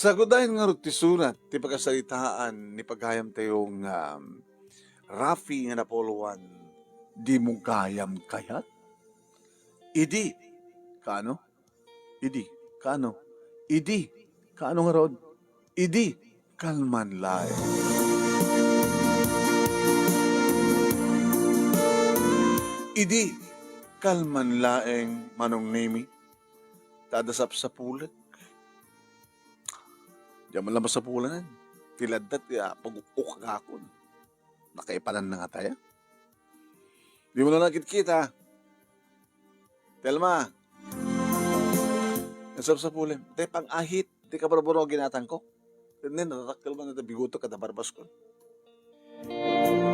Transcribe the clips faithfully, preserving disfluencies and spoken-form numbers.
Sagud dayen ngarud ti surat ti pakasaritaan ni pagayamtayo nga Rafi nga napuloan, "Dimo gayam kayat?" Idi, kaano? Idi, kaano? Idi, kaano ngarud? Idi, kalman laeng. Idi, kalman laeng, Manong Nemi. Ta adda sapsapulek. Diak man la masapulanan. Ti laddat, ya, pag-ukakon. Nakaipanan na nga tayo. Di mo na nakitkita. Telma. Nasapsapulem. Te pang-ahit. Ti kabarbarong ginatangko. Nen, natakkel man ita bigoto kada barbas ko.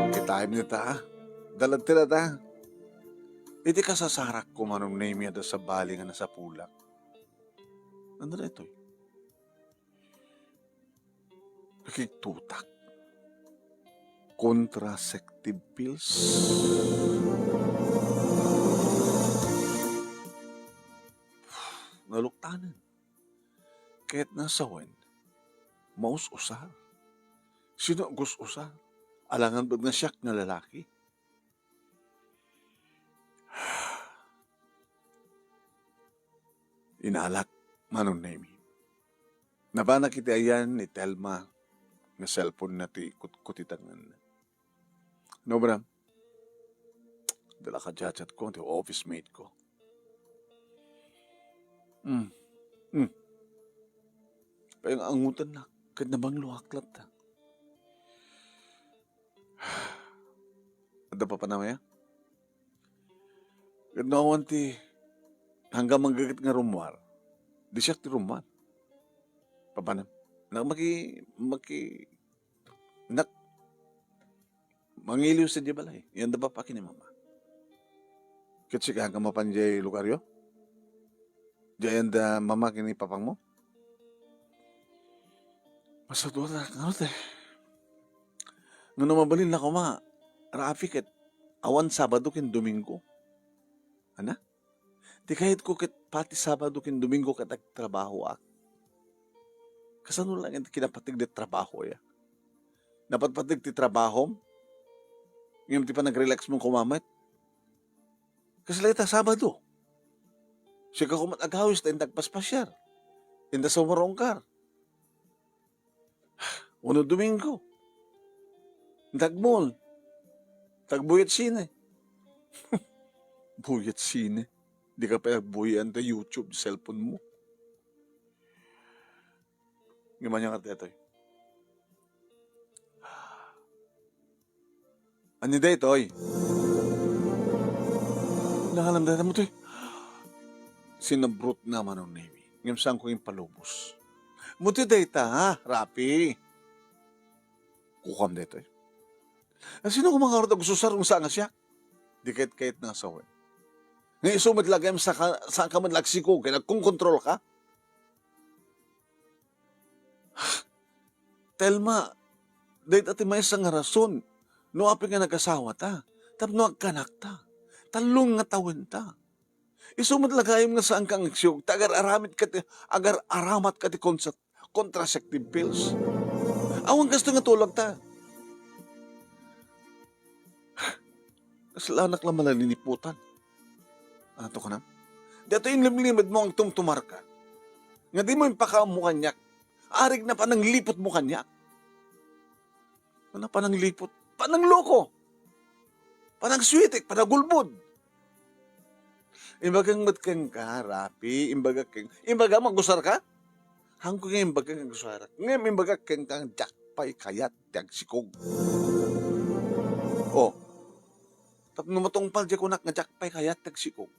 Kitaem nita, ah. Dalad ti lata. Iti kasasarak ko, Manong Nemi, adda sabali nga nasapulak. Ano na ito? Nakigtutak. Contraceptive pills. Naluktanan. Ket nasawen, maus-usar. Sino gus-usar? Alangan bet nga siak nga lalaki. Inalak, Manong Nemi. Nabanak iti ayan ni Telma nga cellphone na ti kutkutitangan. No, bra? Dala ka chat ko, ti office mate ko. Hmm. Hmm. Pay nga angutan na, ket nabanglo aklat ta. Adda papanam aya? Ket no awan ti hanggang manggaget nga rummuar, di siak ti rummuar. Papanam. Na maki-, maki-, nak-, mangiliw sa di balay. Yan da papaki ni mama. Ket sika, hanggang mapan jay lugaryo? Diay anda mama ken ni papangmo? Masaduatak ngarud, eh. Ngano mabalin la koma, Rafi, ket awan Sabado ken Domingo. Ana? Ti kayatko ket pati Sabado ken Domingo ket agtrabahoak. Kasano laeng ti kinapateg ti trabaho, ya? Napatpateg ti trabahom? Ngem ti panagrelax mo koma met? Kasla ita Sabado. Sika koma met agawis ta inda agpaspasiar. Inda sumarungkar. Wenno Domingo. Inda agmall. Inda agbuyat sine. Buyat sine. Di ka pay agbuyan ta YouTube, cellphone mo. Ngem ania nga daytoy? Ania daytoy? Nangalam dayta mo toy. Sinabrot na Manong Nemi. Ngem saan ko impalubos. Mo toy dayta, ha, Rapi? Kukam daytoy. A, sino ko mangarod a gusto sarong sa nga siya? Di kayat-kayat na asawen. Nga isu met lagem sa ka, saan ka met lagsikog, kaya nagkongkontrol ka? Telma, dayta ti maysa nga rason no apay nga nagasawa ta, tapno agkanak ta. Tallo nga tawen ta. Isu met la gayam nga saan ka nga agsiog, ta agar-aramid ka ti, agar-aramat ka ti konsa-, contraceptive pills. Awan kasto nga tulog ta. Kasla anak la malaliniputan. Ato ka na? Datoy inlimlimed mo ang tumtumar ka. Nga di mo impakaammo kaniak. Arig na pananglipot mo kaniak. Ano pananglipot? Panangloko. Panangsuitik, panagulbod. Imbagak met kenka, Rapi, imbagak ken-, imbagak, magusar ka? Hangko nga imbagak nga agusar. Ngem imbagak kenka, diak pay kayat ti agsikog. Oh. Tapno matungpal diay kunak nga diak pay kayat ti agsikog.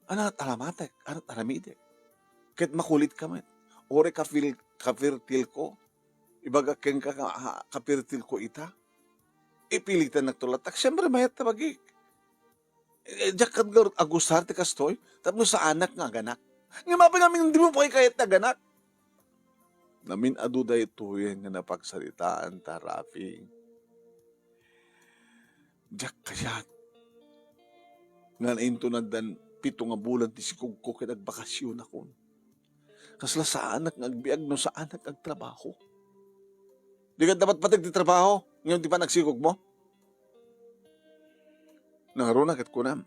Ano at alamatek? Ano at aramidek? Ket makulit ka met. Ore kafil-, kafirtil ko. Ibaga kenka nga, ah, kafirtil ko ita. Ipilitan nagtulatak. Siyempre, mayat ta bagik. Eh, diak ket ngarud agusar ti kastoy. Tapno saanak nga aganak. Nga mapangamin, di mo pa kayat nga aganak. Namin-adu daytoyen nga napagsaritaan ta, Rafi. Diak kayat nga naintonaddan pito nga bulan ti sikogko ket agbakasionakon. Kasla saanak nga agbiag no saanak agtrabaho. Dika dapat pateg ti trabaho, ngem ti panagsikogmo. Nangruna ket kunam,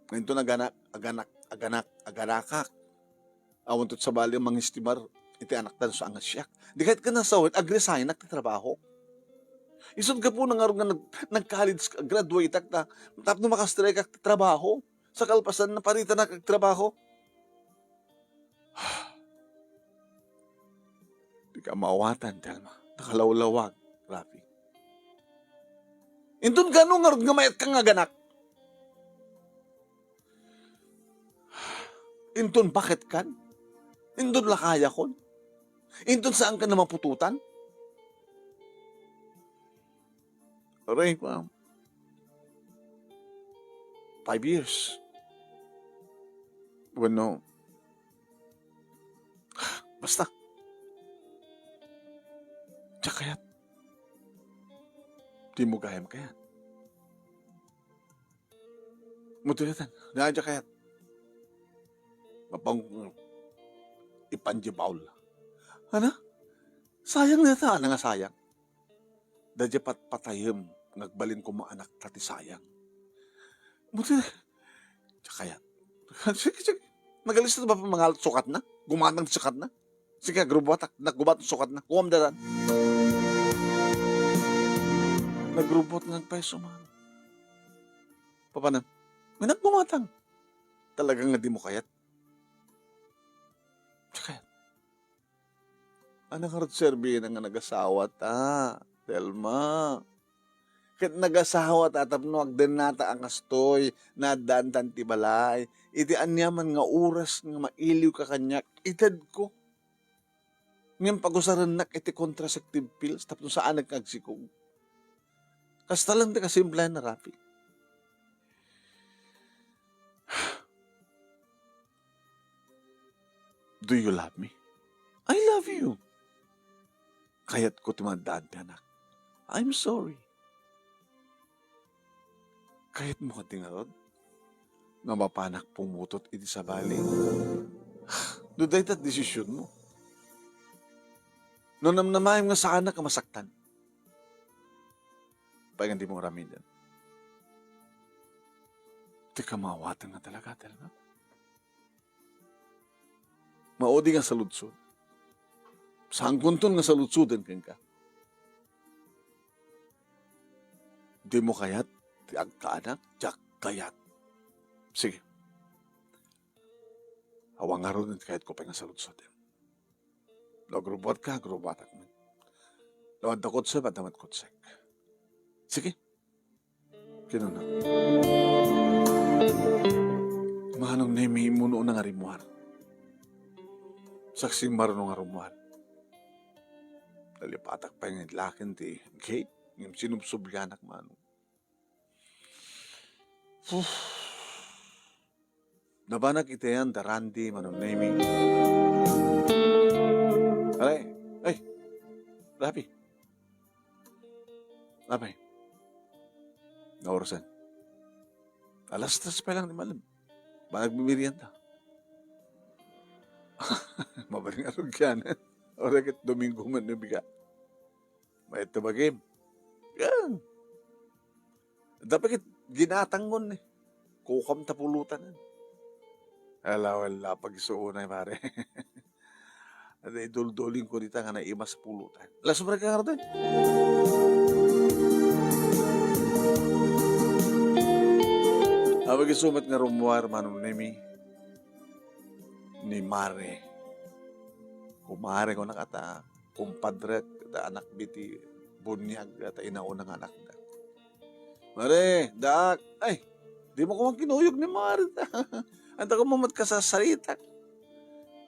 nga inton aganak, aganak, aganak, aganakak, awan to sabali mangistimar iti anakda no saan nga siak. Di kayat ken nasawen, agresignak ti trabaho. Isut' gapuna ngarud nga nag-, nag-college ka, graduate-ak ta, tapno makastrike-ak ti trabaho. Sa kalpasan, naparitanak agtrabaho. Dika maawatan, Telma. Nakalawlawag, Rafi. Inton kano ngarud nga mayat ka nga aganak? Inton bakit kan? Inton lakayakon? Inton saan ka na mapututan? Aray, ma'am. Five years. Wenno, basta. Diak kayat. Di mo gayam kayat. Mutulitan, diak kayat. Mapang-, ipan di baul. Ana? Sayang na ta, ana nga sayang? Daydiay patpatayem nga agbalin koma anakta ti sayang. Buti, diak kayat. Sige, sige. Nagalista ba pa mangalat sukatna? Gumatang ti sukatna? Sige, agrubuatak. Naggubat ti sukatna. Kuam dadan. Nagrubuat nga agpayso man. Papanan? May naggumatang. Talaga nga di mo kayat? Diak kayat. Ania ngarud serbina nga nagasawa ta, Telma? Ket nagasawa ta tapno agdennata a kastoy, naaddaantan ti balay. Iti aniaman nga oras nga mailiwka kaniak, itedko. Ngem pagusarennak iti contraceptive pills tapno saanak nga agsikog. Kasta lang ti kasimplena, Rafi. Do you love me? I love you. Kayatko ti maaddaan ti anak. I'm sorry. Kayatmo kadi ngarud nga mapanak pumutot iti sabali? No dayta ti desisionmo. No namnamaem nga saanak a masaktan, pay nga dimo aramiden. Dika maawatan nga talaga, talaga. Maudi nga saludsod. Saankonton nga saludsoden kenka. Dimo kayat ti agkaanak? Diak kayat. Sige. Awan ngarud ti kayatko pay nga saludsoden. No agrubuatka, agrubuatak met. No adda kutsem, adda met kutsek. Sige. Kinuna. Manong Nemi, immuno nga rimmuar. Saksing marno nga rummuar. Nalipatak pay nga idlaken ti gate, ngem sinubsublianak, Manong. Uf. Nabanak iti ayan da Randy, Manong Nemi. Aray, ay, Rafi. Apay, naorasan? Alas tres pa lang ni Malam. Ba nagmimerienda? Mabaling arugyan. Ora ket Domingo man no biga. Mayat ta bagim. Yan. Dapat ket ginatang ngon ni. Kukam ta pulutan. Ala, wala, pagsuunay, pare. Adi, idulduling ko dita nga naimas pulutan. Las mereka ngarud. Apay isu met nga rummuar, Manong Nemi, ni Mare. Kumare ko nakata. Kumpadrek, da anak diti buniag, ta inauna nga anakda. Mare, daak, ay, dimo ko man kinuyog ni Mare. Anta ko mamat kasasaritak.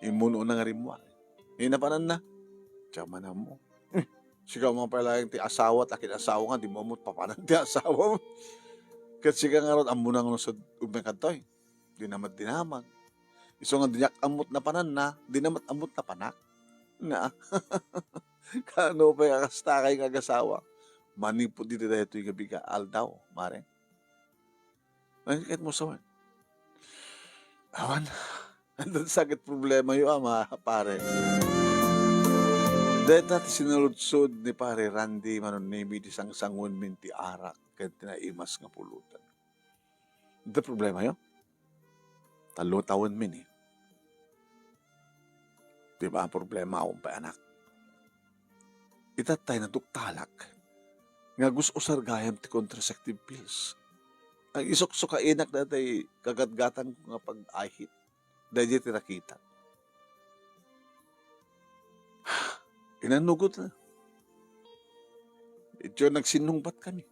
Immuno na nga rimmuar. Inapanan na. Diak man ammo. Hmm. Sika man pay laeng ti asawa, ta kin asawa nga, di mo ammo papanan ti asawa mo. Ket sika ngarud, ammo na nga nusod, umay kadtoy. Di na met dinamag. Isu nga diak ammot napananna, di na met ammot napanak. Na. Kano pay a kastakay nga agasawa? Manipud iti daytoy nga biga aldaw, mare. Ay, ket mo sawen. Awan. Adda sakit problemayo, ama, pare. Dayta ti sinaludsod ni Pare Randy Manunemi ti sangsanguenmin ti arak ken ti naimas nga pulutan. Adda problemayo? Tallo tawenmi ni. Di ba problema, awan pay anak? Itattay naduktalak nga gus-usar gayam ti contraceptive pills. Ang isuksukainak daytoy kagatgatangko nga pag-ahit. Daydiay ti nakitak. Inannugotna. Idiay nagsinnungbat kami.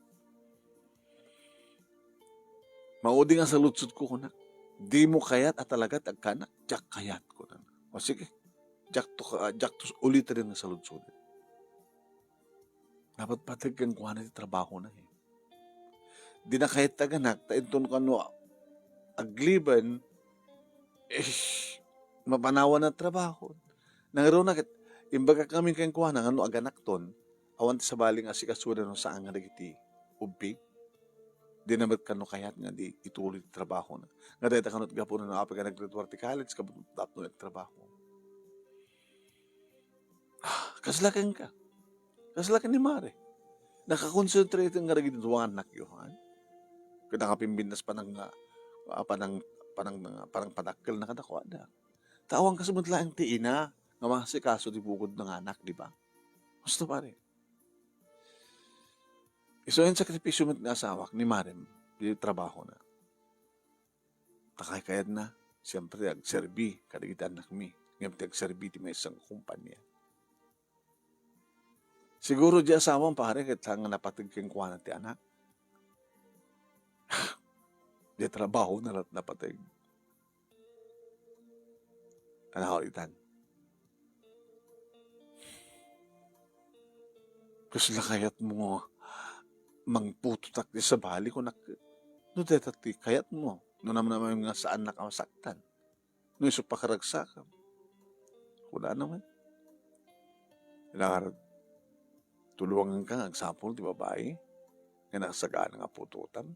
Maudi nga saludsodko, kunak. Dimo kayat a talaga ti agkanak? Diak kayat, kunana. O sige, diakto ka, diakto uliten nga saludsod. Napatpateg kenkuana ti trabahona, eh. Dina kayat ti aganak, ta inton kano agliben, eh, mapanawan a trabaho. Nangruna ket, imbagak ngamin kenkuana nga no aganakton, awan ti sabali nga asikasona no saan nga dagiti ubing. Dina met kano kayat nga di ituloy ti trabahona. Nga dayta kano ti gapuna no apay nga naggraduar ti college, tapno nagtrabaho. Ah, kasla kenka? Kasla ken ni Mare? Nakakonsentrate nga dagiti dua nga annakyo, ha? Ket nakapimbinnas panang, ah, panang, panang, panang padakkelna kadakuada. Ta awan kas met laeng ti ina nga maasikaso ti bukodna nga anak, di ba? Husto, pare. Isu nga sakripisyo met nga asawak ni Marem, di trabahona. Ta kaykayatna, siempre, agserbi kadagiti annakmi. Ngem ti agserbi ti maysa nga kompania. Siguro di asawam, pare, ket saan nga napateg kenkuana ti anak. Di trabahona lat napateg. Kanaw itan. Kasla kayatmo nga mangputotak ti sabali, kunak, no dayta ti kayatmo, no namnamaem nga saannak a masaktan, no isu pakaragsakam. Kunana met. Inakar-, tulonganka nga agsapul ti babai nga nakasagana nga putotam.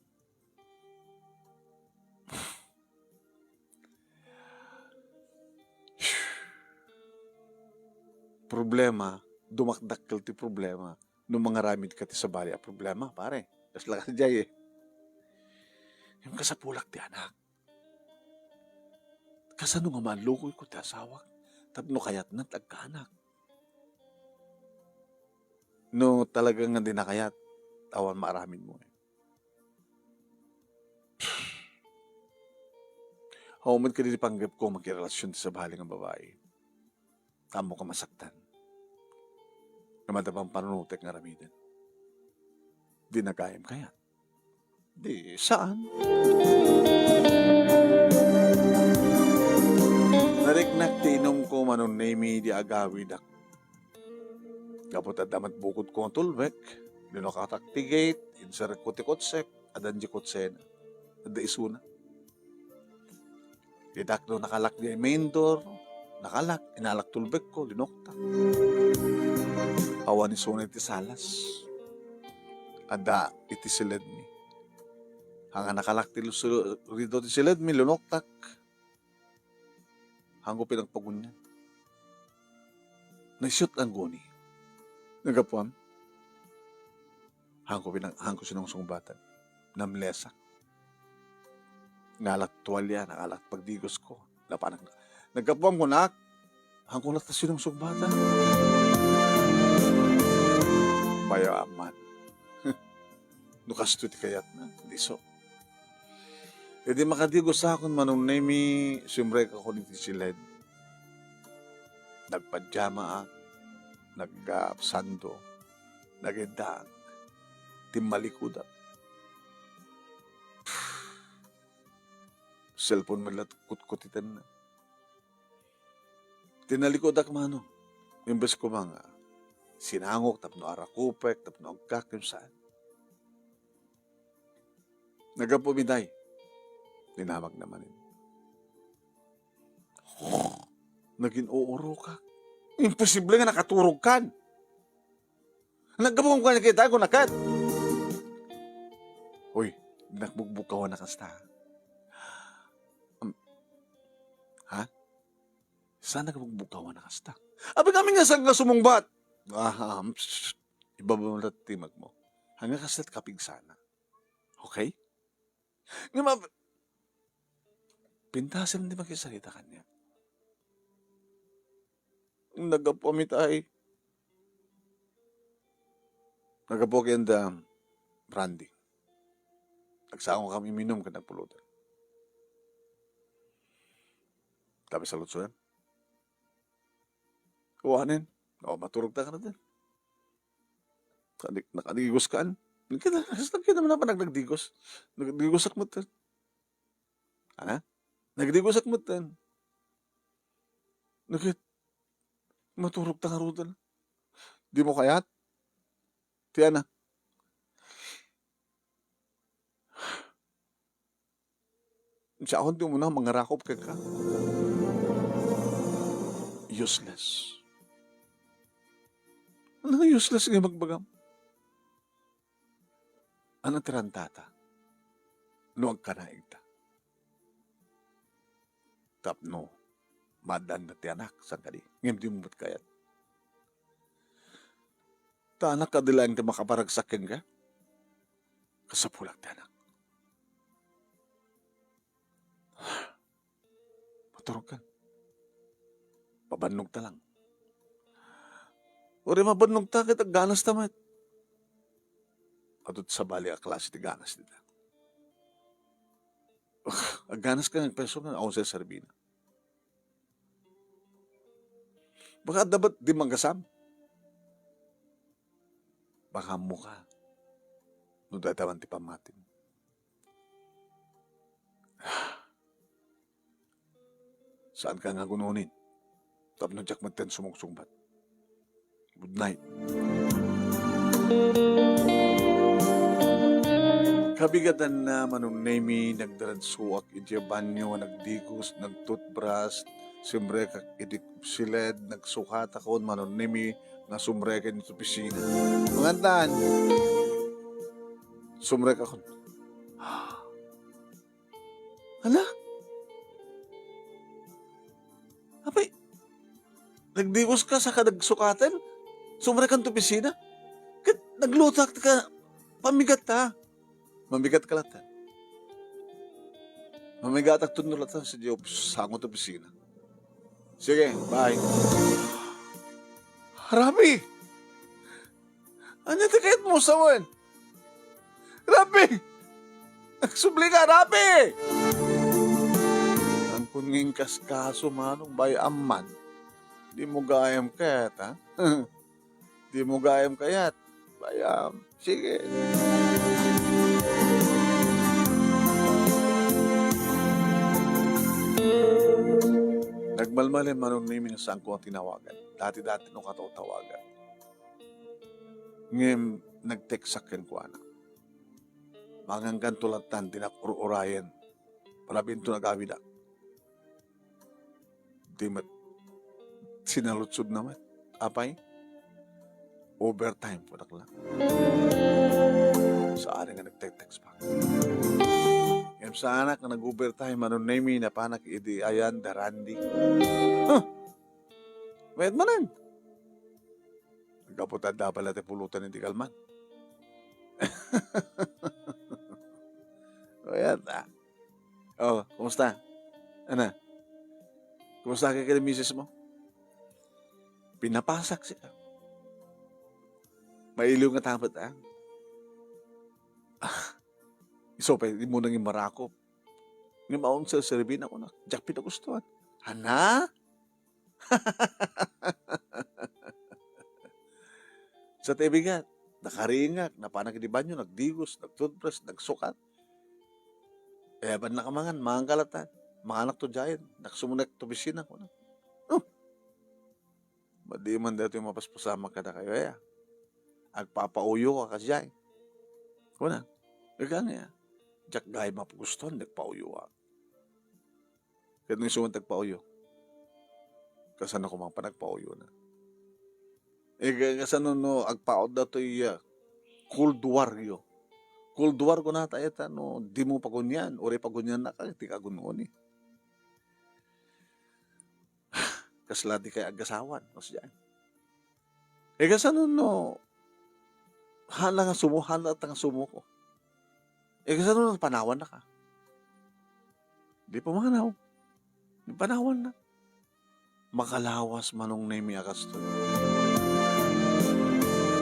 Problema, dumakdakkel ti problema no mangaramidka ti sabali a problema, pare. Kasla kadiay, eh. Ngem kasapulak ti anak. Kasano nga mallukoyko ti asawak tapno kayatna ti agkaanak? No talaga nga di na kayat, awan maaramidmo. Awan met kadi ti panggepko a makirelasion ti sabali nga babai. Ammoka masaktan. Ngem adda pampanunotek nga aramiden. Di na gayam kayat. Di saan. Nariknak ti inumko, Manong Nemi, di agawidak. Gapu ta adda met bukodko nga tulbek, linuktak ti gate, inserekko ti kotsek, adda diay kotsena. Adda isuna. Ditak no nakalak diay main door, nakalak, inalak tulbekko, linuktak. Awan isuna iti salas. Adda iti siledmi. Haan nga nakalak ti lusu-, rido ti siledmi, linuktak. Haanko pinagpagunyan. Naisiut angguni. Naggapuam. Haanko pinang-, haanko sinungsungbatan. Namlesak. Ngalak tualya, ngalak pagdigosko. Napanak. Naggapuam kunak. Haanko latta sinungsungbatan. Payaman. No kastoy ti kayatna, disso. Idi makadigosakon, Manong Nemi, simrekakon iti siled. Nagpajamaak, nagabsando, nageddaak, timmalikudak. Cellphone met la ti kutkutitenna. Tinalikudak, Manong. Imbes koma nga sinangok tapno arakupek, tapno agkak, saan. Naggapuam itay. Dinamagna manen. Nagin-uurokak. Imposible nga nakaturogkan. Naggapuam koma ket, kunak. Hoy, di nakbugbugkaw a nakasta. Am-, ha? Saan nga bugbugkawan a kasta? Apay ngamin nga saan nga sumungbat? Ah, um, shh, ibaba mo latta ti timekmo. Haan nga kasta ti kapigsana. Okay? Nga ma-, pintasem ti makisarita kaniak. Naggapuami tay. Naggapuak ken da Randy. Nagsangokami iminum ken nagpulutan. Tapos salutsoem. Kuanen. O, maturog ta ka na din. Nakadig-, nakadigos kaan. Kita, kita naman napan nagdigos. Nagdigosak met. Ana? Nagdigosak met. Nagit. Maturog ta ngaruden. Di mo kayat? Ti ana. Siakon ti umuna mangarakop kenka. Useless. Ano nga useless nga ibagbagam? Ano ti rantata? No agkanaigta. Tapno, maaddaanna ti anak, saan kadi? Ngem di mo met kayat. Ta anak, kadi laeng ti makaparagsak kenka? Kasapulak ti anak. Maturog ka. Pabannog ta lang. Uray mabannog ta, ket agganas ta met. Adu ti sabali a klase ti ganas dita. Agganas ka nga agpayso nga awan sa serbina. Baka adda met di magasam. Baka ammo ka. No dayta man ti pammatim. Saan ka nga agunonin? Tapno diak met ten sumugsugbat. Good night. Kabigatanna, Manong Nemy, nagdaradsuak idiay banyo, nagdigos, nagtoothbrush, sumrekak idi siled, nagsukatakon, Manong Nemy, nga sumreken iti opisina. Mangantan. Sumrekakon. Hala? Apay, nagdigos ka saka nagsukaten? Sumrekan ti opisina? Ket naglutak ka, pamigat ta. Mamigat ka latta. Mamigatak tudno latta sa diay opis-, sango ti opisina. Sige, bye. Rabi! Ania ti kayatmo sawen? Rabi! Agsubli ka, Rabi! Ammon nga inkaskaso, Manong, bay-am man. Di mo gayam kayat, ha? Di mo gayam kayat. Bay-am. Sige. Nagmalmalem, Manong Nemy, nga saanko a tinawagan. Dati-dati no kataw-tawagan. Ngem nag-textak kenkuana. Mangangganto latta ti nak-ur-urayen. Palabinto nagawidak. Di met sinaludsodna met. Apay? Overtime, kunak la. Saan nga nag-text pa. Ngem saanak nga nag-overtime, Manong Nemy, napanak idi ayan da Randy. Huh! Mayat manen. Naggapu ta adda pay la ti pulutan iti kalman. Mayat, ah. Oh, kumusta? Ana? Kumusta ka ken misis mo? Pinapasak sika. Mailiw nga tapet, ah. Ah, isu pay, di mo nang imarakop. Ngem awan sa serbina ko na. Diak pinagustuhan. Ana? Sa ti bigat, nakaringak, napanak iti banyo, nagdigos, nagtoothbrush, nagsukat. Eh, ban nakamangan, mangan ka latta. Manganak to diayen, nagsumunek to opisina ko na. Oh! Madi man daytoy mapaspasamak kadakayo, eh. Agpapauyo ka kadiay. Kuna, ika nga, diak gayam mapagustuhan, nagpauyo ka. Ket no isu man ti agpauyo, kasano koma panagpauyona? Eh, ka-, kasano no agpaut datoy, ah, Cold War yo? Cold War kuna ta ita no dimo pagunian, uray paguniannak, ti kagun-oni. kasla dikay agasawan, no, siya. E, kasano no, hala nga sumo, hala ta nga sumuko. E, kasano no panawannaka? Di pumanaw. Di panawanna. Makalawas Manong Nemi a kastoy.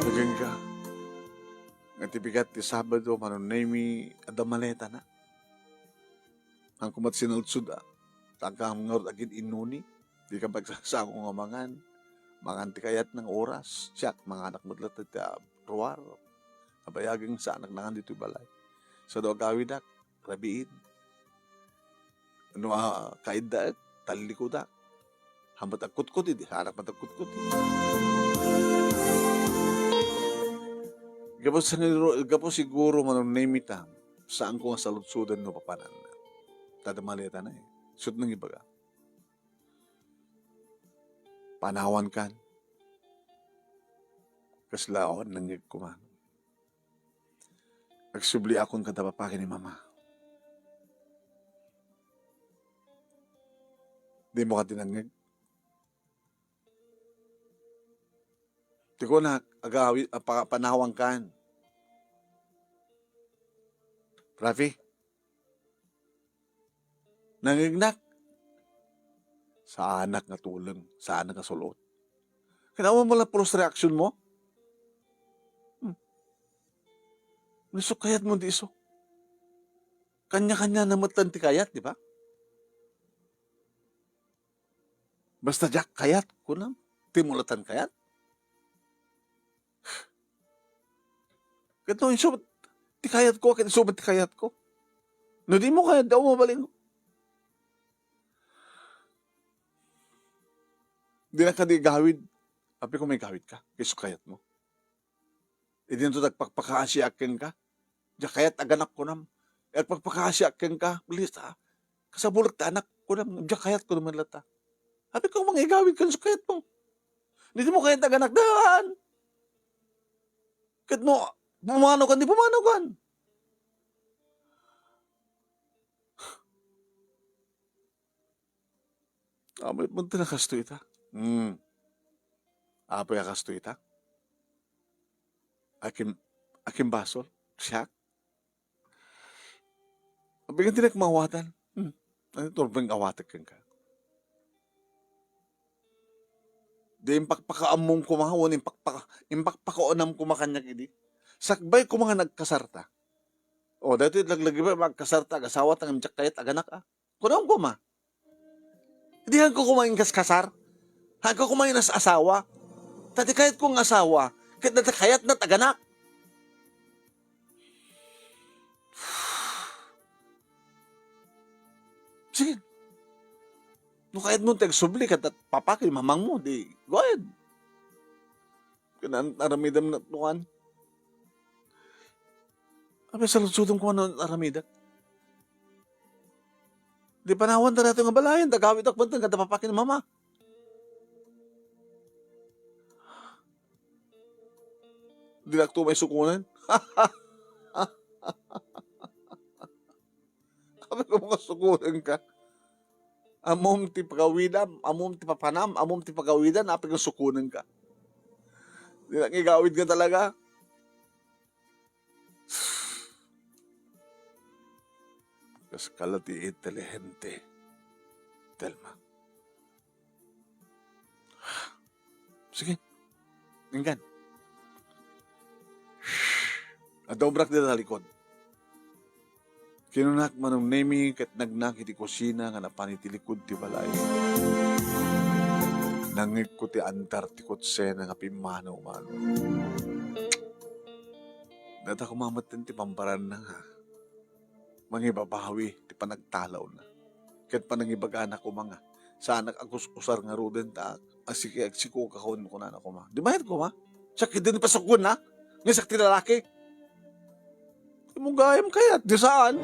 Agingga, nga ti bigat ti Sabado, Manong Nemi, adda maletana. Hanko met sinaludsoda. Saan ka ngarud agin-innuni? Dika magsasao nga mangan. Mangan ti kayatna nga oras. Siak, manganak met latta ti, ah, ruar. Abayageng saanak nangan ditoy balay. Saan agawidak, rabiin. No, ah, kaiddaek, tallikudak. Hamet agkutkot idi, saanak met agkutkot idi. Gapu siguro, gapu siguro Manong Nemi ta, saanko nga saludsoden no papananna. Ta adda maletana, e. Isu ti nangibaga. Panawankan. Kasla awan nangngegko man. Agsubliakon kada papagi ni Mama. Dimo kadi nangngeg? Ti kunak, agawi-, a, pa-, panawankan. Rafi? Nangngegnak? Saanak nga tuleng, saanak nga sul-ot. Kinawa mo lang first reaction mo? Hmm. Isu kayatmo, di isu. Kanya-kanya na met ti kayat, di ba? Basta diak kayat, kunam. Ti mulatan kayat. Ket no isu ti kayatko, ket isu ti kayatko. No dimo kayat, di ako mabalin. Dinak kadi igawid. Apay, kung may gawid ka, isu kayatmo. Idinto agpakpakaasiak kenka. Diak kayat aganak, kunam. Agpakpakaasiak kenka, please, ah. Kasabulek ti anak, kunam, diak kayat, kunam latta. Apay, kung mangigawid ka, isu kayatmo. Dimo kayat aganak, daan. Ket no, pumanaw kan, di pumanaw kan. Amoy, punta na kastoy ita. Hmm. Apay a kastoy ita? Akin, akin basol? Siak? Abigan ti nagmawatan. Hmm. Ano turbeng awatek kenka? Di impakpakaammom koma, wen impakpaka-, impakpakaunam koma kaniak idi. Sakbay koma nga nagkasarta. O, daytoy laglagi ba, agkasarta, agasawata, ngem diak kayat aganak, a. Kunam koma. Di hanko koma inkaskasar. Hanko koma inas-asawa. Ta ti kayatko nga asawa, ket dayta kayatna ti aganak. Sige. No kayatmo ti agsubli ket papaki mamangmo, di, go ahead. Ket aramidem nga tuan. Apay, saludsodem koma no aramidek. Di panawan ta daytoy nga balayen, ta agawidak met kada papaki ni Mama. Dinak to maisukonen. Apay, kung masukonen ka. Ammom ti pagawidam, ammom ti papanam, ammom ti pagawidan, apay, kung sukonen ka. Dinak igawid nga talaga. Kas kala ti intelihente, Telma. Sige. Inggan. Adda obrak dita talikod. Kinunak, Manong Nemi, ket nagnak iti kusina nga napan iti likod ti balay. Nangngegko ti andar ti kutsena nga pimmanaw man. Dayta koma metten ti pambaranna nga mangibabawi ti panagtalawna. Ket panangibagana koma nga, saanak agus-usar ngaruden ta asiki-, agsikoka kun kunana koma. Di mayat koma? Siak ketdi ti pasukoenna? Nga siak ti lalaki? Di mo gayam kayat, di saan?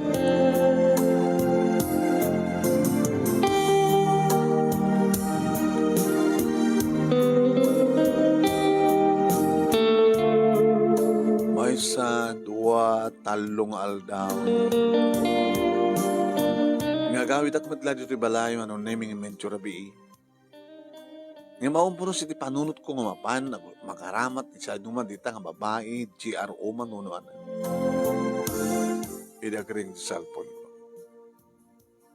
Maysa, dua, tallo nga aldaw. Nga agawidak met la ditoy balay, Manong Nemi, nga medyo rabii. Nga maumpuros iti panunotko nga mapan, nag-, makaramat iti sadino man dita nga babai, G R O man, no, no, ano. Idi agring ti cellphone ko.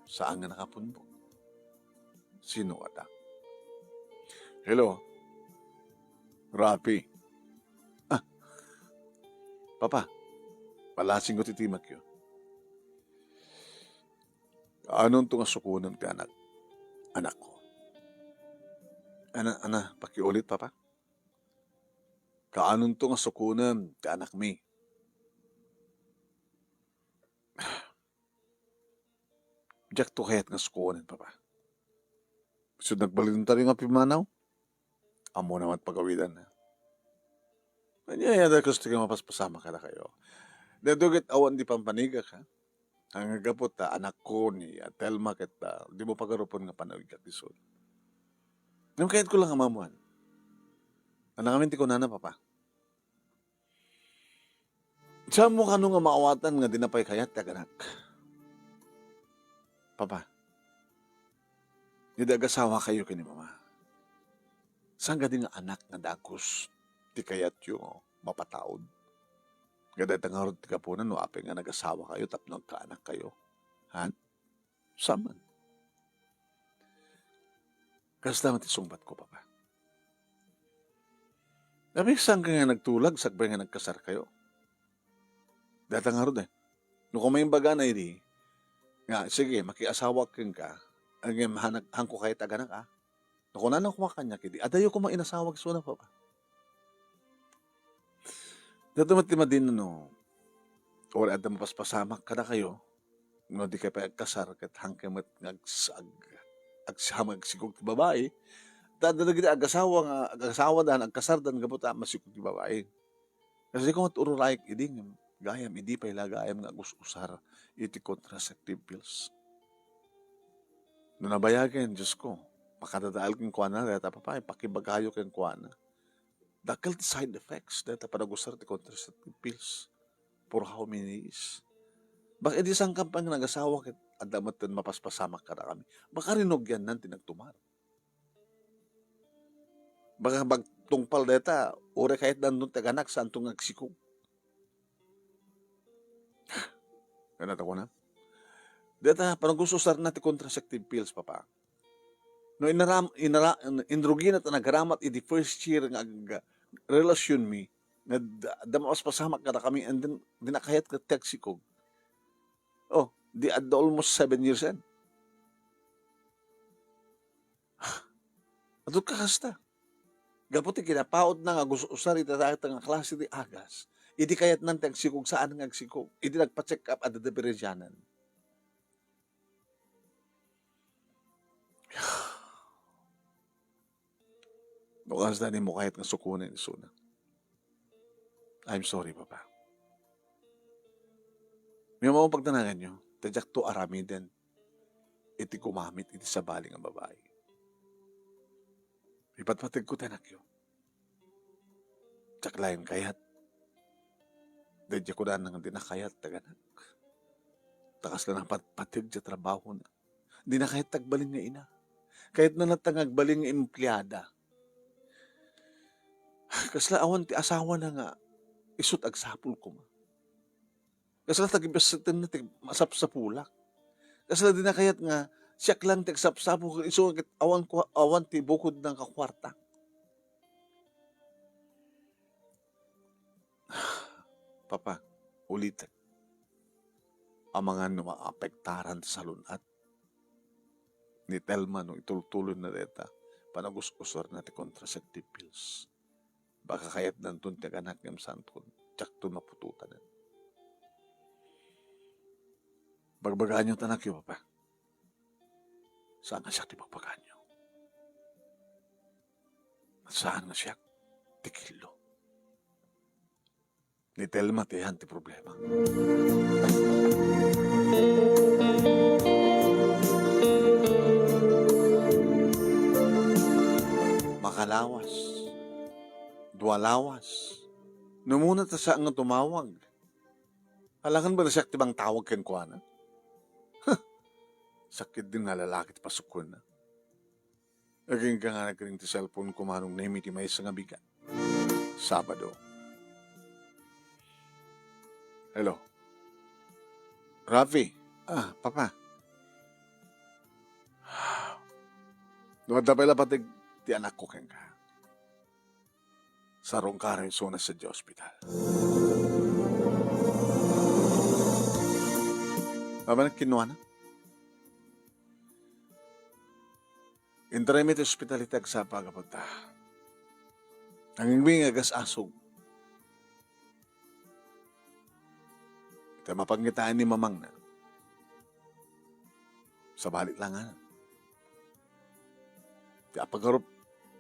Saan nga nakapunbok? Sino kata? Hello? Rafi? Ah, Papa, palasingko ti timakyo. Kaanonto nga sukonem ti anak, anakko? Ana, ana, pakiulit, Papa. Kaanonto nga sukonem ti anakmi? Diakto kayat nga sukonen, Papa. Isut' nagbalinentayo nga pimmanaw, ammona met pagawidanna. Ania, ania, dayta kastoy nga mapaspasamak kadakayo. Daytoy ket awan di pampanigak, ha? Nga gapu ta anakko ni, ah, Telma ket, ah, dimo pagarupen nga panawigak isu. Ngem kayatko lang a maammoan. Ania ngamin ti kunana, Papa? Saanmo kano nga maawatan nga dina pay kayat ti aganak? Papa, idi agasawakayo ken ni Mama, saan kadi nga anak nga dagus ti kayatyo nga mapataud? Nga dayta ngarud ti gapuna no apay nga nagasawakayo tapno agkaanakkayo? Ha? Saan man. Kasta met ti sungbatko, Papa. Nabisanka nga nagtulag sakbay nga nagkasarkayo. Dayta ngarud, eh. No koma imbagana idi, nga, "Sige, makiasawak kenka, ngem hanak-, haanko kayat ti aganak, a." No kunana koma kaniak idi, adayo koma inasawak isuna, Papa. Daytoy met ti madi no, uray adda mapaspasamak kadakayo, no dikay pay agkasar ket haankayo met nga ags-, ag-, agsam-, agsikog ti babai. Ta adda dagiti agasawa nga, agasawada, agkasarda gapu ta masikog ti babai. Kasdi koma met ururaik idi, ngem gayam idi pay la gayam nga agus-usar iti contraceptive pills. No nabayagen, Diosko, makadadael kenkuana dayta, Papa, ipakibagayo kenkuana. Dakkel ti side effects dayta panagusar ti contraceptive pills. For how many years? Baka idi saan ka pay nga nagasawa ket adda metten mapaspasamak kadakami. Baka rinugiannan ti nagtumar. Baka bagtungpal dayta, uray kayatdanton ti aganak, saanto nga agsikog. Kayatna ta kuna? Dayta, panagus-usarna ti contraceptive pills, Papa. No inaram-, inara-, inrugina ta nagaramat idi first year nga ag-, relasyon mi, nga da-, da mapas-, pasamak kadakami, and then, di nakayat ka ti agsikog. Oh, di adda almost seven years yan. Adda ka kasta. Gapu ti kinapautna nga agus-usar iti dayta nga klase ti agas. Idi kayatnan ti agsikog, saan nga agsikog. Idi nagpa-check up, adda diferensianan. No kasta, dimo kayat nga sukonen isuna. I'm sorry, Papa. Ngem awan pagdanaganyo, ta diakto aramiden iti gumamit iti sabali nga babai. Ipatpategko ti anakyo. Diak laeng kayat. Daydiay kunana nga di nakayat ti aganak. Ta kasla napatpateg ti trabahona. Di nakayat ti agbalin nga ina. Kayatna latta nga agbalin nga empleada. Kasla awan ti asawana nga isut' agsapul koma. Kasla tagibessetenna ti masapsapulak. Kasla di nakayat nga siak lang ti agsapsapul, isu ket awan ko, awan ti bukodna nga kuarta. Papa, ulitek. Amangan no maapektaran ti salun-at ni Telma no itultuloyna dayta panagus-usarna ti contraceptive pills. Baka kayatdanton ti aganak ngem saanton, diakton maputotanen. Bagbagaanyo ti anakyo, Papa. Saan nga siak ti bagbagaanyo? Saan nga siak ti killo? Ni Telma ti ayan ti problema. Makalawas. Dua lawas. No umuna ta saan nga tumawag. Alangan ba na siak ti mangtawag kenkuana? Huh! Sakit din nga lalaki ti pasukkonna. Agingga nga nagring ti cellphone ko, Manong Nemi, ti maysa nga bigat. Sabado. Hello. Rafi. Ah, Papa. No adda pay la pateg ti anakko kenka. Sarungkaren isuna sadiay ospital. Awan kinunana. Intaraymi ti ospital iti agsapa a gapu ta. Nangngegmi nga agas-asog. Ita mapangngitaen ni mamangna. Sabali la nga. Ti pagarup,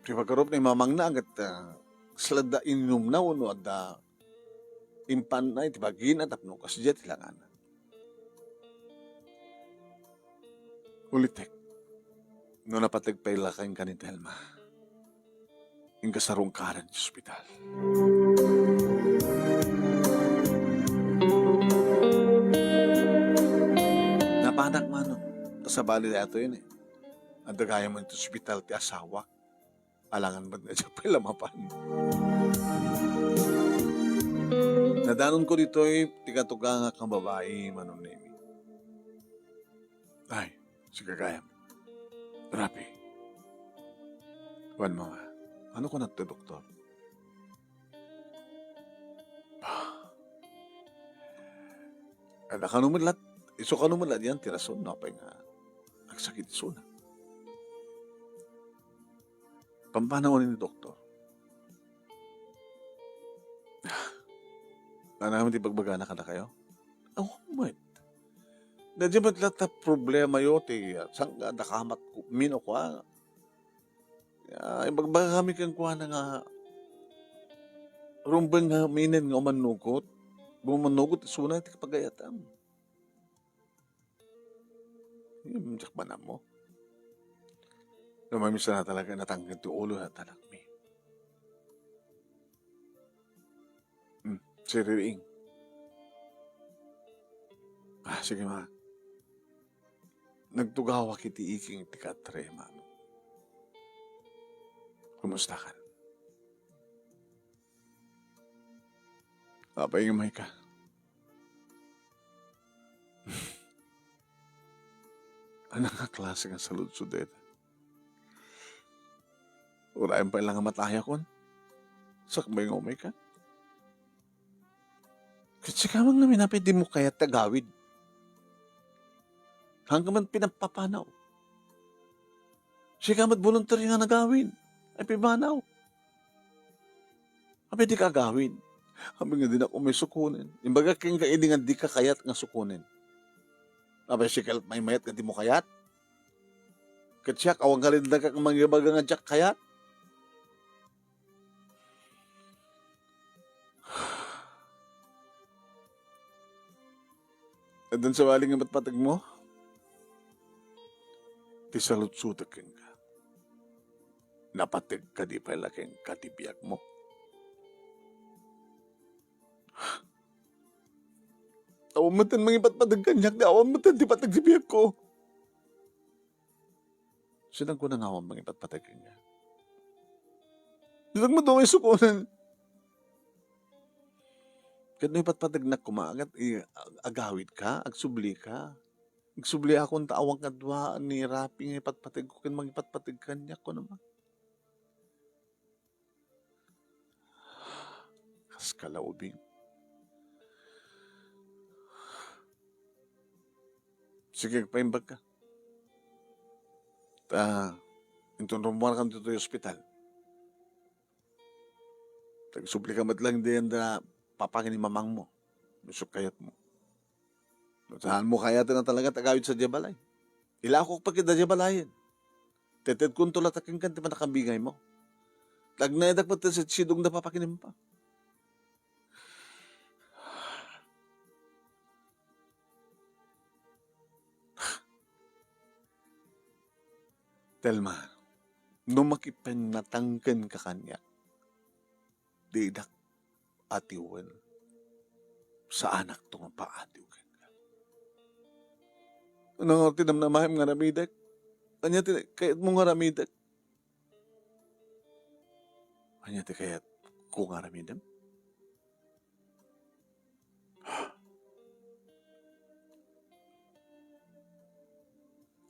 ti pagarup ni mamangna ket, ah, kasla adda inumna wenno adda impanna iti bagina tapno kasdiay ti langana. Ulitek, no napateg pay la kenka ni Telma, inka sarungkaren ti ospital. Napanak, Manong. Ta sabali daytoyen, eh. Adda gayam iti ospital ti asawak. Alangan met nga diak pay la mapan. Nadanonko ditoy ti katugangak nga babai, Manong Nemi. Ay, sika gayam. Rafi. Wen, Mama, ano kunat ti doktor? Adda kano met lat, isu kano met lat yan ti rason no apay nga agsakit isuna. Pampanaw ni doktor. Ano naman ti bagbagana kadakayo? Awan met. Daydiay met lat a problemayo ti, ah, saan nga adda kamat ko, mino ko, ah. Ah, ibagbagami kenkuana nga rumbeng nga minen nga umannugot. Bumannugot isuna ti pagayatam. Hmm, diak man ammo. Namamiss na talaga, natangken ti ulo na talakmi. Hmm, siriring. Ah, sige, ma. Nagtugawak iti iking ti katre, Mano. Kumusta kan? Apay nga mayka? Ano nga klase nga saludsod dayta? Urayen pay la nga matayakon. Sakbay nga umayka. Ket sika man ngamin, apay dimo kayat ti agawid? Haanka man pinapapanaw. Sika met voluntaryo nga nagawid. Ay, pimanaw. Apay dika agawid? Apay nga dinak umay sukonen? Imbagak kenka idi nga dika kayat nga sukonen. Apay sika lat maymayat nga dimo kayat? Ket siak, awan nga lindagak nga mangibaga nga diak kayat? Addan sabali nga patpategmo? Ti saludsotek kenka. Napateg kadi pay la kenka ti biagmo? Awan metten mangipatpateg kaniak, ti awan metten ti pateg ti biagko. Sino nga kuna nga awan mangipatpateg kenka? Dinak met umay sukonen. Ket no ipatpategnak koma, agat-, i-, ag-, agawidka, agsublika. Agsubliakon ta awan kadua ni Rafi nga ipatpategko ken mangipatpateg kaniak, kuna man. Kas kalauding. Sige, agpaimbagka. Ta, inton rummuarkan ditoy ospital, agsublika met lang diay da papangen ni mamangmo. Isu kayatmo. No saanmo kayaten a talaga ti agawid sadiay balay, ilakok pay ketdi diay balayen. Tetedkonto latta kenka ti pannakabingaymo. Ta agnaedak met ti sidsidong da papakinimpa. Telma, no makipannatangkenka kaniak, didak atiwen. Saanakto nga paatiw kenka. Ano nga ti namnamaem nga aramidek? Ania ti kayatmo nga aramidek? Ania ti kayatko nga aramidem?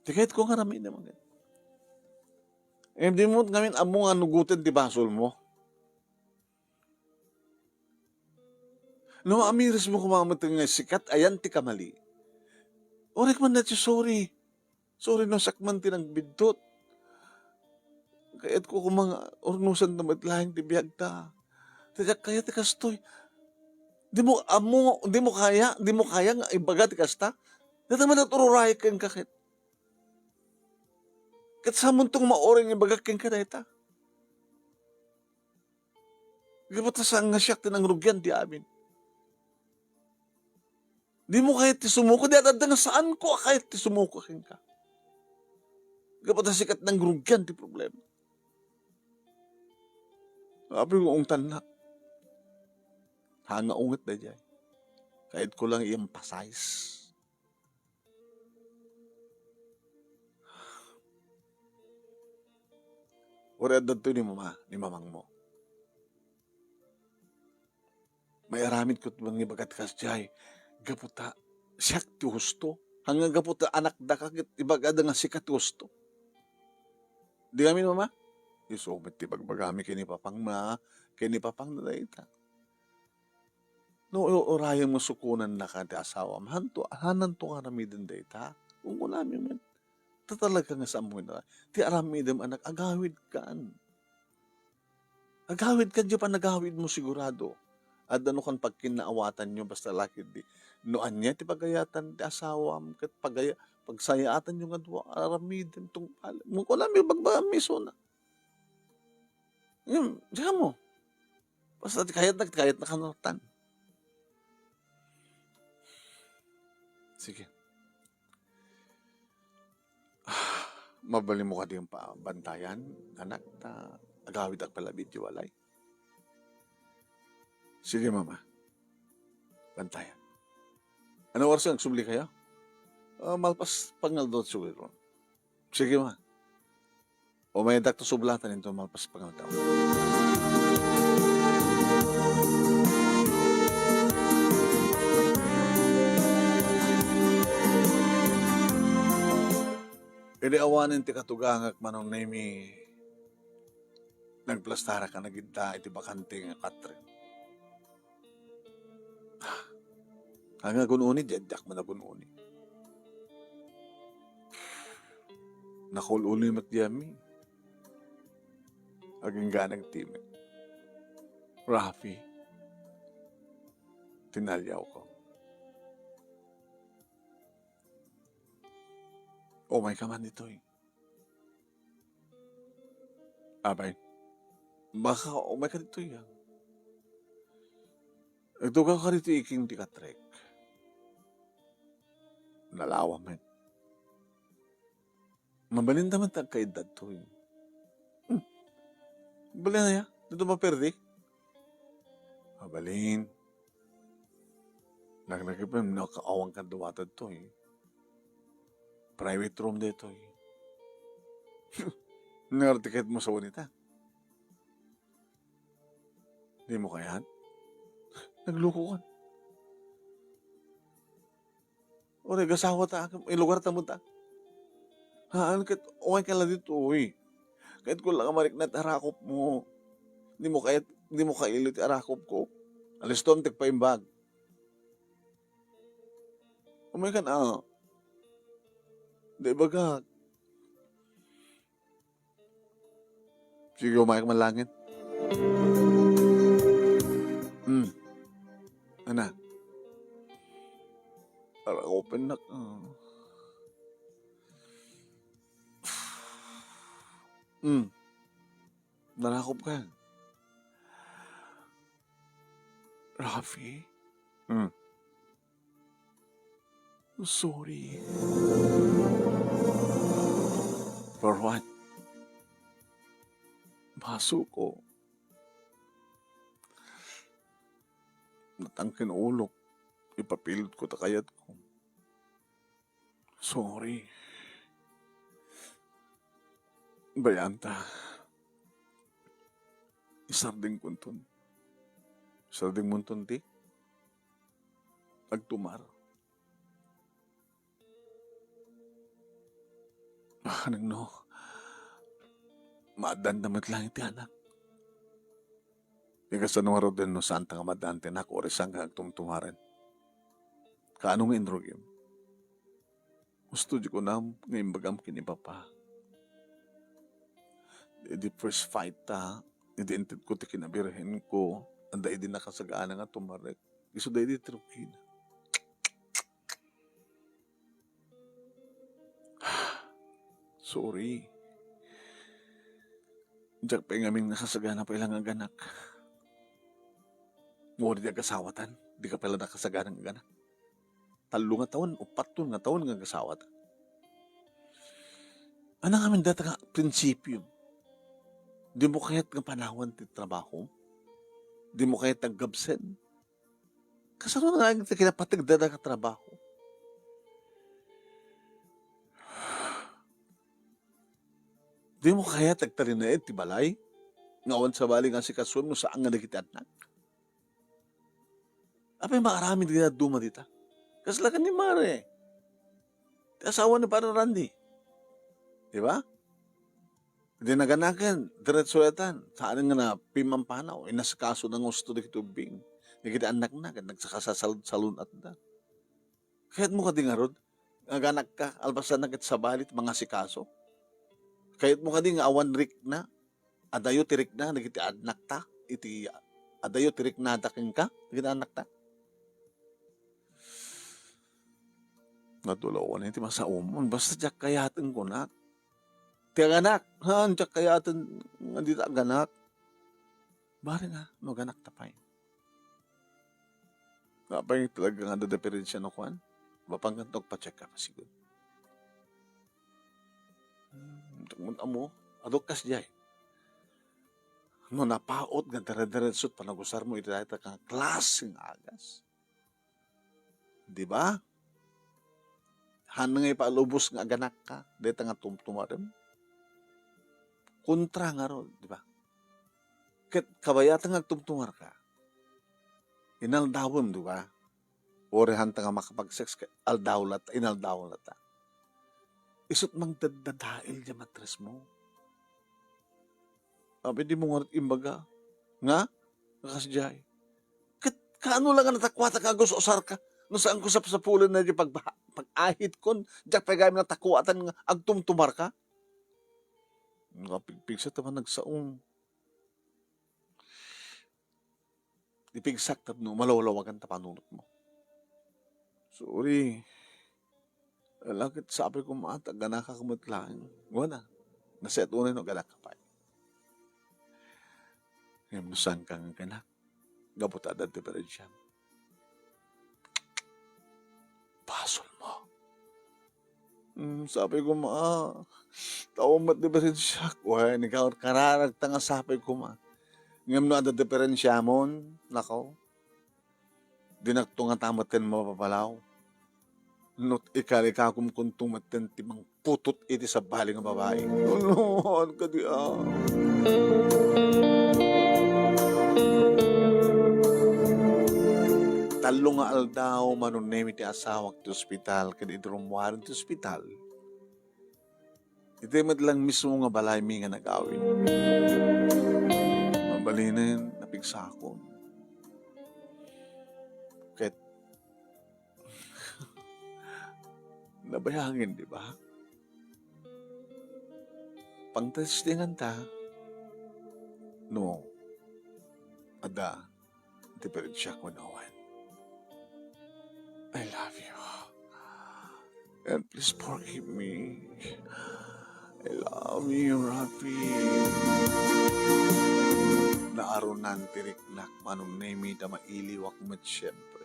Ti kayatko nga aramidem, agay. Ngem dimo ngamin ammo nga nugoten ti basolmo. No, maamirismo koma met nga sikat ayan ti kamali. Uray man daytoy, sorry. Sorry no siak man ti nagbiddut. Kayatko koma nga urnosanta met laeng ti biagta. Ti diak kaya ti kastoy. Dimo ammo, dimo kaya, dimo kaya nga ibaga ti kasta? Dayta man ti ururayak kenka ket. Ket saanmonto nga mauray nga ibagak kenka dayta. Gapu ta saan nga siak ti nangrugian ti amin. Dimo kayat ti sumuko, di adda nga saanko a kayat ti sumuko kenka. Gapu ta siak ti nangrugian ti problema. Apay, ungtannak. Hanga unget daydiay. Kayatko lang i-emphasize. Uray adda daytoy ni mama, ni mamangmo. Maiaramidko ti mangibaga ti kasdiay, gapu ta siak ti husto. Haan nga gapu ta anakdaka ket ibagada nga sika ti husto. Di ngamin, mama? Isu met ti ibagbagami ken ni papangna, ken ni papangna dayta. No, u-, urayem nga sukonannaka ti asawam, haanto, haananto nga aramiden dayta? Kunkunami met. Ta talaga nga saanmo nga, ti aramidem, anak, agawidkan. Agawidkan, diay panagawidmo sigurado. Adda no kan pagkinnaawatanyo, basta la ketdi. No ania ti pagayatan ti asawam, ket pagaya-, pagsayaatanyo nga dua, aramidem, tungpal. Kunkunami, ibagbagam isuna. Ngem, diay mo. Basta ti kayatna, ti kayatna kano tan. Sige. Mabalinmo kadi nga pabantayan, anak, ta agawidak pay la idiay walay. Sige, mama. Bantayan. Ano oras nga agsubli kayo? Ah, malpas pangaldaw siguro. Sige, ma. Umaydak ta sublatan inton malpas pangaldaw. Idi awanen ti katugangak, Manong Nemy, nagplastarak a nagidda iti bakante nga katre. Haan nga agun-uni, diak, diak man agun-uni. Nakaul-uli met diay mi. Agingga nagtimek. Rafi, tinaliawko. Umayka man ditoy. Apay, baka umayka ditoy, a. Agtugawka ditoy iking ti katrek. Nalawa met. Mabalinta met ti agkaiddadtoy. Hmm. Mabalin aya? Dito maperdi? Mabalin. Nagnagipen, nakaawan kadua daytoy. Private room daytoy. Nga ticket mo sa unita. Di mo kayat? Nagluko ka. Uray, agasawa ta, ilugar ta met ta. Haan, ket umayka la ditoy. Kayatko la nga marikna ti arakop mo. Di mo kayat, di mo kaili ti arakop ko. Alistom ti agpaimbag. Umaykan, a. Di bagak. Sige, umayka man laeng. Hmm. Ana. Arakopennak, a. Hmm. Narakop ka. Rafi? Hmm. Sorry. For what? Basolko. Natangken ulok. Ipapilotko ta kayatko. Sorry. Bayaanta. Isardengkonton. Isardengmonton ti agtumar. Ah, nagno, maaddanta met laeng ti anak. Ti kasano ngarud no saanta nga maaddaan ti anak, uray saanka nga agtumtumaren? Kaano nga inrugim? Husto ti kunam nga imbagam ken ni Papa. Idi first fight ta, idi intedko ti kinabirhenko, adda idi nakasagana nga tumarek. Isu daydi ti rugina. Sorry. Diak pay ngamin nakasagana pay la nga aganak. Ngem idi agasawatan, dika pay la nakasagana nga aganak. Tallo nga tawen, uppat nga tawen nga agasawatan. Ania ngamin dayta nga prinsipio? Dimo kayat nga panawan ti trabaho? Dimo kayat nga aggabsen? Kasano nga ti kinapategda nga trabaho? Dimo kayat nga agtalinaed ti balay nga awan sabali nga asikasuem no saan nga dagiti annak? Apay maaramid nga dadduma dita? Kasla ken ni Mare. Ti asawa ni Pare Randy. Di ba? Di naganaken, diretso etan. Saan nga napimampanaw, inasikaso na nga husto dagiti ubbing. Dagiti annakna, ket nagsakasasalun-salun-atda. Kayatmo kadi ngarud, nga aganakka, alpasanna ket sabali ti mangasikaso? Kayatmo kadi nga awan rikna, adayo ti rikna, dagiti annakta, iti, adayo ti riknada kenka, dagiti annakta? Natulawan iti masaomon. Basta diak kayaten kunak. Ti aganak, haan, diak kayaten nga dita aganak. Bareng a, no aganakta pay. Apay talaga nga adda diferensia no kuan? Mapangan to agpa-check up, sigud. Hmm, amo, adu kasdiay. No napaut nga dire-diretso ti panagusarmo iti dayta nga klase nga agas. Di ba? Haan nga ipalubos nga aganakka, dayta nga tumtumarem. Kontra ngarud, di ba? Ket kabayatan nga agtumtumarka, inaldawem, di ba? Uray haanta nga makapag-sex, ket aldaw latta, inaldaw latta. Isut' mangdaddadael diay matresmo. Apay dimo ngarud imbaga nga, nga kasdiay. Ket kaano la nga natakuatak nga agus-usarka? No saanko sapsapulen daydi pagbaha-, pag-ahitkon, diak pay gayam natakuatan nga agtumtumarka? Nga pigpigsa ta man nagsaom. Ipigsak tapno malawlawagan ta panunotmo. Sorry. Ala ket sapay koma ta aganakak met laeng. Wen a, naset unay no aganakka pay. Ngem no saanka nga aganak, gapu ta adda diferensiam. Basolmo. Hmm, sapay koma, ah, tao met diferensiak. Wen, ikaw, kararagta nga sapay koma. Ngem no adda diferensiamon, nako, dinakto ngata metten mapapalaw. No ikarikakom kunto metten ti mangputot iti sabali nga babai. Ano, ano kadi, ah? Tallo nga aldaw, manunnem iti asawak ti ospital, ken idi rummuaren ti ospital, iti met lang mismo nga balaymi nga nagawid. Mabalinen, napigsakon. Ket nabayagen, di ba? Pangtestingan ta no adda diferensiak wenno awan. I love you. And please forgive me. I love you, Rafi. Naarunan ti riknak, manunnem ita mailiwak met, siyempre.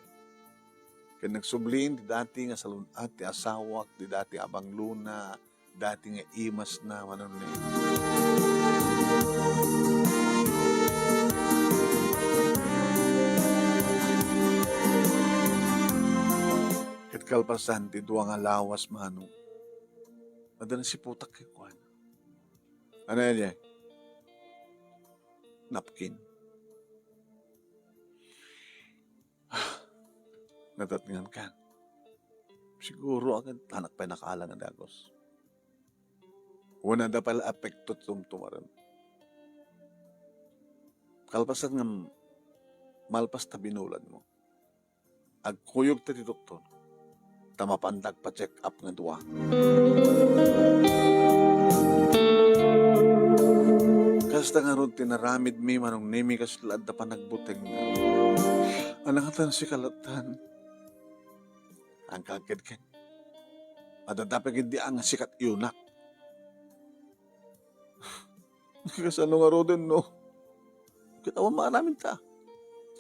Ken nagsublin ti dati nga salun-at ti asawak, ti dati a banglona, dati nga imasna, manunnem. Ket kalpasan ti dua nga lawas, mano, adda nasiputak kenkuana. Ano yan, eh? napkin. Natatngan ka. Siguro, akin, anak pay nakaala nga dagus. Wen adda pay la apekto ti tumtumaren. Kalpasan nga malpas ta binulan mo, agkuyog ta ti doktor, ta mapanda agpa-check up nga dua. Kasta ngarud ti naramidmi, Manong Nemi, kasla adda panagbuteng. Anakatan si kalatan. Ang kagkidkid. Adda pay gid di nga sikat yunak. Kasano ngaruden, no? Ket awan maaramid ta.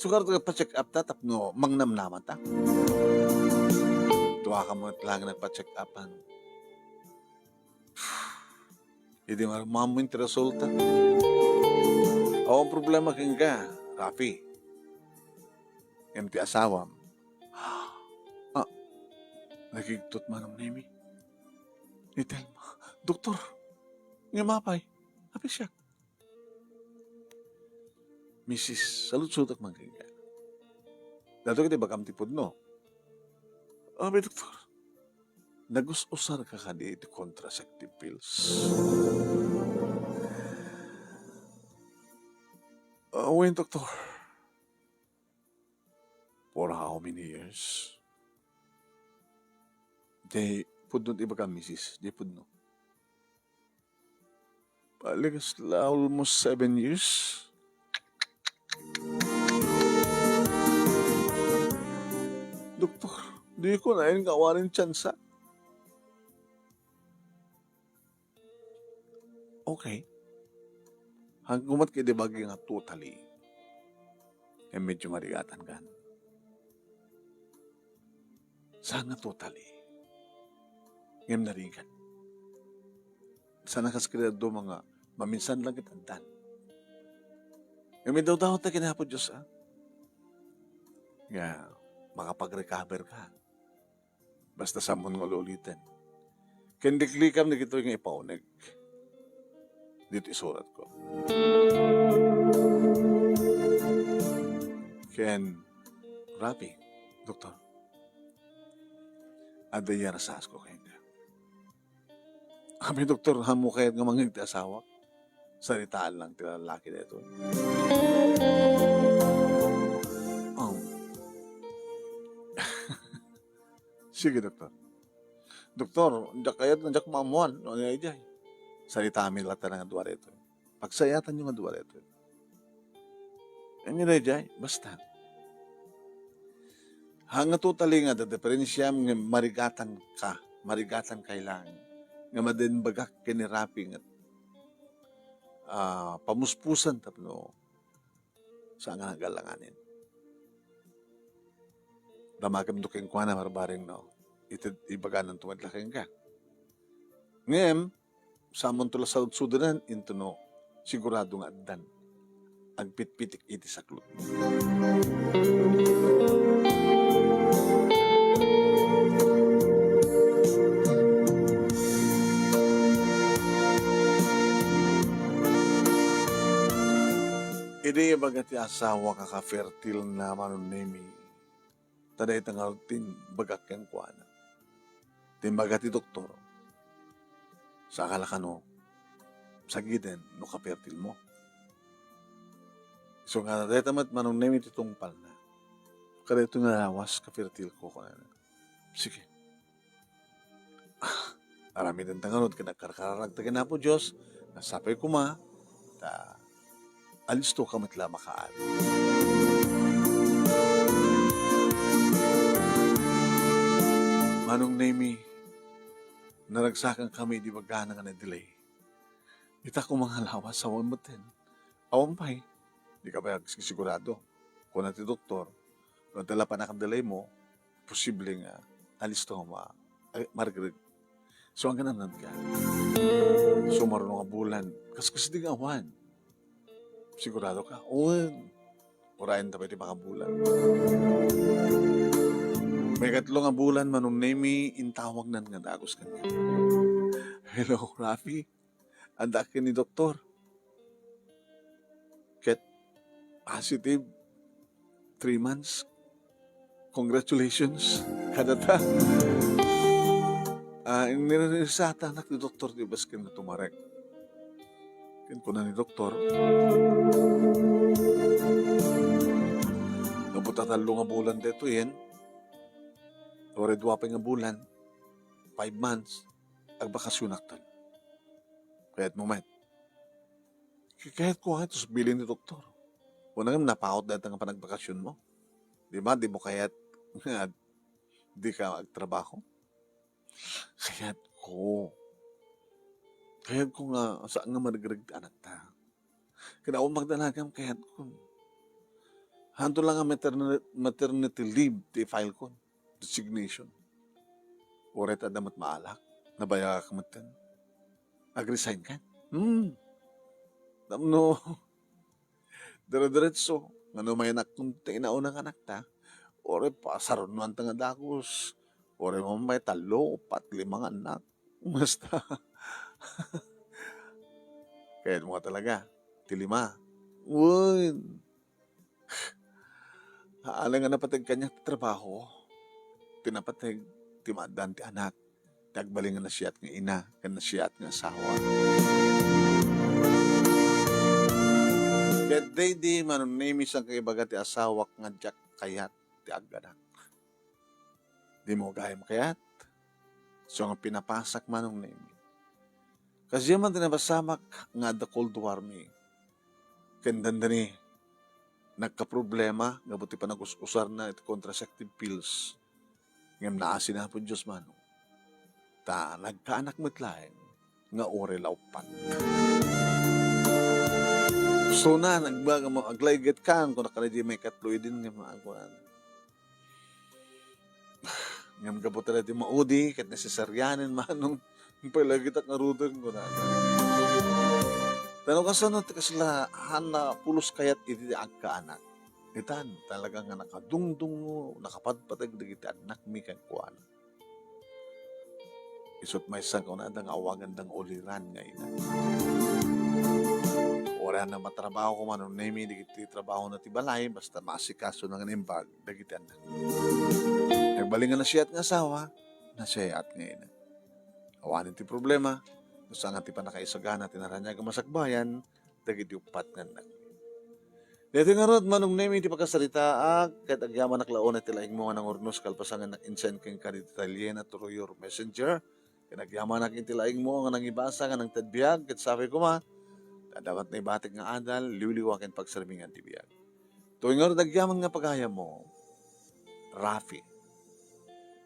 Sugar ta pa-check up ta tapno mangnamnama ta. Dua ka met lang nagpa-check upan. Idi marmammo ti resulta. Awan problema kenka, Rafi. Ngem ti asawam. Ah, nagigtot, Manong Nemi. Ni Telma, "Doktor, ngem apay, apay siak?" "Misis, saludsodek man kenka. Daytoy ket ibagam ti pudno." "Apay, doktor, nagus-usar ka kadi iti contraceptive pills?" "Ah, wen, doktor." "For how many years?" "Diay pudno ti ibagam, misis. Diay pudno." "Bale, kasla almost seven years." "Doktor, di ko nain nga awanen tsansa." Okay. Hangko met ket ibagi nga totally. Ngem medyo marigatan kan. Saan nga totally? Ngem narigat. Saan a kas kadi dadduma nga maminsan lang ket addan. Ngem idawdaw ta ken Apo Dios, a? Nga makapag-recover ka. Basta sammon nga uli-uliten. Ken liklikam dagitoy nga ipauneg ditoy isuratko. Ken, Rafi, Doktor, adda iyarasasko kenka. Apay, Doktor, haanmo kayat nga mangngeg ti asawak? Saritaan lang ti lalaki daytoy. Oh. Sige, Doktor. Doktor, diak kayat nga diak maammuan no ania idiay. Saritami latta nga dua daytoy. Pagsayaatanyo nga dua daytoy. Ania daydiay? Basta. Haan nga totally nga adda diperensiam nga marigatan ka, marigatan kay lang nga maimbagak ken ni Rafi nga, ah, pamuspusan tapno saan nga nagalanganin. Damakemto kenkuana, barbareng, no? Iti ibagananto met la kenka. Ngem, samonto la saludsodenen intono sigurado nga addan. Agpitpitik iti saklot. Idi ibaga ti asawa nga ka-fertile na, Manong Nemi, ta dayta ngarud ti imbagak kenkuana. Ti imbaga ti doktor, saka la kano, sagiden no ka-fertile mo. Isu nga dayta met, Manong Nemi, ti tungpalna. Kadaytoy nga lawas, ka-fertile ko, kunana. Sige. Ah, aramiden ta ngarud ken agkarkararag ta ken Apo Dios, nga sapay koma ta alisto ka met la makaad. Manong Nemi, naragsakan kami idi bagana nga na-delay. Ita koma nga lawas, awan metten. Awan pay. Di ka pay agsigurado. Kuna ti doktor, no adda la pannakadelay mo, posible nga alisto nga ma-, ay, margreg. So, ang ganun ka. So, marunong nga bulan. Kas-, kas di nga awan. Sigurado ka? Wen. Urayan ta pay ti makabulan. Maikatlo nga bulan, Manong Nemi, intawagnan nga dagus kaniak. "Hello, Rafi. Adda ken ni doktor." Ket Positive, three months. Congratulations kadata. Ah, iniresetanak ti doktor ti basken nga tumarek. Ken kuna ni doktor, "Gapu ta tallo nga bulan daytoyen, uray dua pay nga bulan, five months, agbakasionakton." Kayatmo met. Kayatko nga ito sa bilin ni doktor. Una nga, napaut dayta nga panagbacasion mo. Di ba? Di mo kayat nga di ka agtrabaho? Kayatko. Kayatko nga, saan nga maregreg ti anakta. Kinaon magdanagam, kayatko. Hanto lang nga materni-, maternity leave ti file ko. Resignation. Uray ta adda met maalak. Nabayagak metten. Nag-resign ka? Hmm. Tapno, dire-diretso. Nga no maynak kun ti inauna nga anakta, uray pasarunoan ta nga dagus. Uray mamay tallo, upat, lima nga anak. Basta. Kayatmo nga talaga. Ti lima. Wen. Haan nga napateg kaniak ti trabaho, ti napateg ti maaddaan ti anak, ti agbalin nga nasayaat nga ina, ken nasayaat nga asawa. Ket daydi, Manong Nemi, saan nga ibaga ti asawak nga diak kayat ti agganak. Dimo gayam kayat? So nga pinapasak, Manong Nemi. Kasdiay man ti napasamak nga adda Cold War mi. Ken dandani, nagkaproblema gapu ti panagus-usarna iti contraceptive pills. Ngem naasi ni Apo Dios, Manong. Ta nagkaanak met laeng nga uray la uppat. Suna, nagbaga mo, aglaigget kan, kuna kadi may katlo idin nga maaguan. Ngem gapu ta daydi maudi, ket naseserianen, Manong, pay la kita ngaruden, kuna. Ta no kasano ti kasla, haan a pulos kayat iti agkaanak. Itan, talaga nga nakadungdungngo, nakapadpateg dagiti annakmi kenkuana. Isut' maysa, kunada nga awaganda nga uliran nga ina. Uray haan a matrabaho ko, Manong Nemi, dagiti trabahona ti balay, basta maasikaso na nga naimbag dagiti annak. Nagbalin nga nasayaat nga asawa, nasayaat nga ina. Awanen ti problema, no saan nga ti pannakaisagana ti naraniag a masakbayan dagiti uppat nga annak. Daytoy ngarud, Manong Nemi, ti pakasaritaak, ket agyamanak la unay ti laingmo nga nangurnos kalpasan nga nag-insend kenka iti talyen a through your messenger. Ket agyamanak iti laingmo nga nangibasa nga nangted biag, ket sapay koma, ta adda met naibatik nga adal, liwliwa ken pagsermingan ti biag. Daytoy ngarud agyaman nga pagayammo, Rafi.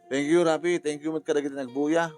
Thank you, Rafi. Thank you met kadagiti nagbuya.